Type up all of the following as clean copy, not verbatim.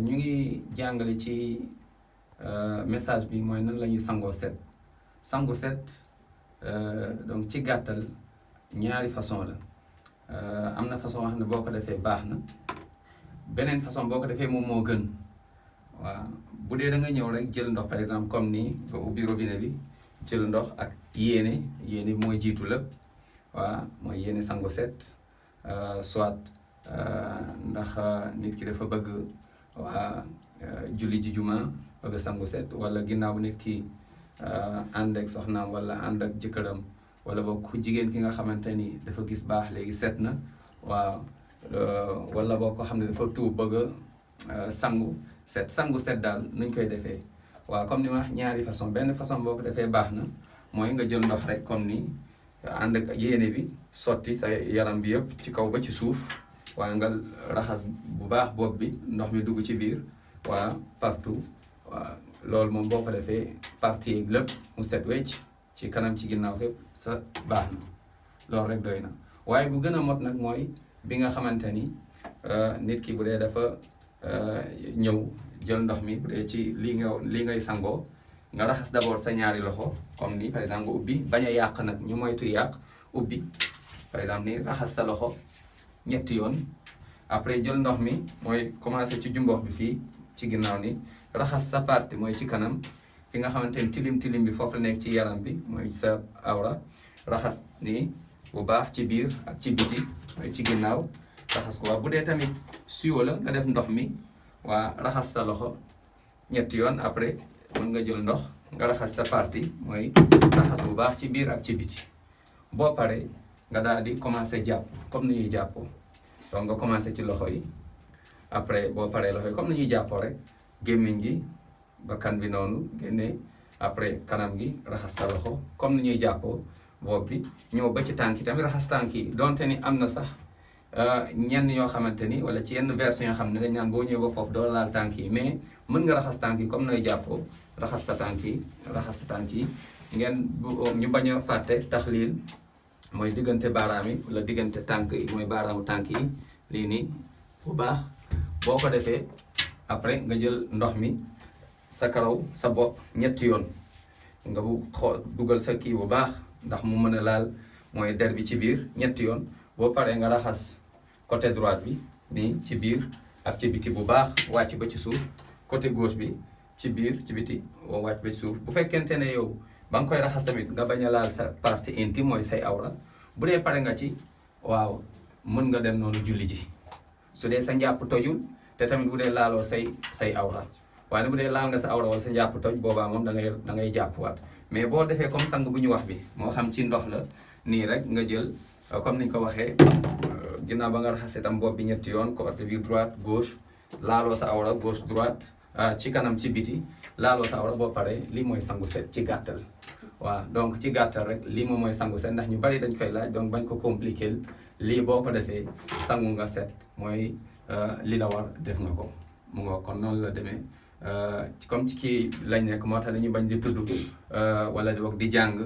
ñu ngi jàngale ci message bi mooy nan la ñuy sangoo set sangu set donc ci gàttal ñaari façon la am na façon wax ne boo ko defee baax na beneen façon boo ko defee moom moo gën waaw bu dee da nga ñëw rek jël ndox par exemple comme nii nga ubbi robinet bi jël ndox ak yéene bi mooy jiitu lépp waaw mooy yéene sangu set soit ndax nit ki dafa bëgg waa julli ji juma bëgg sangu set wala ginnaaw nit ki ànd ak soxnaam wala ànd ak jëkkëram wala boog ku jigéen ki nga xamante ni dafa gis baax léegi set na waaw wala boo ko xam ne dafa tuub bëgg sangu set daal nuñ koy defee waaw comme ni ma wax ñaari façon benn façon boo ko defee baax na mooy nga jël ndox rek comme ni ànd ak yéene bi sotti sa yaram bi yëpp ci kaw ba ci suuf waaye nga raxas bu baax bopp bi ndox mi dugg ci biir waa partout waaw loolu moom boo ko defee partie yeeg lépp mu set wecc ci kanam ci ginnaaw fépp sa baax na loolu rek doy na waaye bu gën a mot nag mooy bi nga xamante ni nit ki bu dee dafa ñëw jël ndox mi bu dee ci li ngay sangoo nga raxas d'abord sa ñaari loxo comme ni par exemple nga ubbi bañ a yàq nag ñu moytu yàq ubbi par exemple ni raxas sa loxo ñetti yoon après jël ndox mi mooy commencé ci jumbox bi fii ci ginnaaw ni raxas sa partie mooy ci kanam fi nga xamante ni tilim bi foofu la nekk ci yaram bi mooy sa awra raxas ni bu baax ci biir ak ci biti mooy ci ginnaaw raxas ko waaw bu dee tamit siwo la nga def ndox mi waa raxas sa loxo ñetti yoon après mën nga jël ndox nga raxas sa partie mooy raxas bu baax ci biir ak ci biti boo paree nga daal di commencé jàpp comme ni ñuy jàppoo donc nga commencé ci loxo yi après boo paree loxo yi comme ni ñuy jàppoo rek gémmiñ gi bakkan bi noonu génne après kanam gi raxas sa loxo comme ni ñuy jàppoo bopp bi ñëw ba ci tànk yi tamit raxas tànk yi donte ni am na sax ñenn yoo xamante ni wala ci yenn version yoo xam ne dañ naan boo ñëwee ba foofu doo laal tànk yi mais mën nga raxas tànk yi comme nooy jàppoo raxas sa tànk yi ngeen ñu bañ a fàtte taxliil mooy diggante baaraam yi wala diggante tànk yi mooy baaraamu tànk yi lii nii bu baax boo ko defee après nga jël ndox mi sa karaw sa bopp ñetti yoon nga dugal sa kii bu baax ndax mu mën a laal mooy der bi ci biir ñetti yoon boo paree nga raxas côté droite bi nii ci biir ak ci biti bu baax wàcc ba ci suuf côté gauche bi ci biir ci biti wàcc ba ci suuf bu fekkente ne yow ba nga koy raxas tamit nga bañ a laal sa partie intime mooy say awra bu dee pare nga ci waaw mën nga dem noonu julli ji su dee sa njàpp tojul te tamit bu dee laaloo say awra waaye bu dee laal nga sa awra wala sa njàpp toj boobaa moom da ngay jàppwaat mais boo defee comme sang bu ñu wax bi moo xam ci ndox la nii rek nga jël comme niñ ko waxee ginnaaw ba nga raxasee tam bopp bi ñetti yoon côté bi droite gauche laaloo sa awra gauche droite ci kanam ci biti laaloo sa awra boo paree lii mooy sangu set ci gàttal waaw donc ci gàttal rek lii moom mooy sangu set ndax ñu bari dañ koy laaj donc bañ ko compliquer lii boo ko defee sangu nga set mooy li la war def nga ko mu nga kon noonu la demee comme ci kii lañ nekk moo tax dañuy bañ di tudd wala di wax di jàng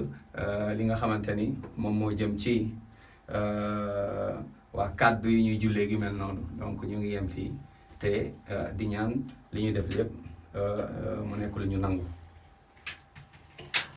li nga xamante ni moom moo jëm ci waa kàddu yi ñuy jullee gi mel noonu donc ñu ngi yem fii te di ñaan li ñuy def lépp mu nekk lu ñu nangu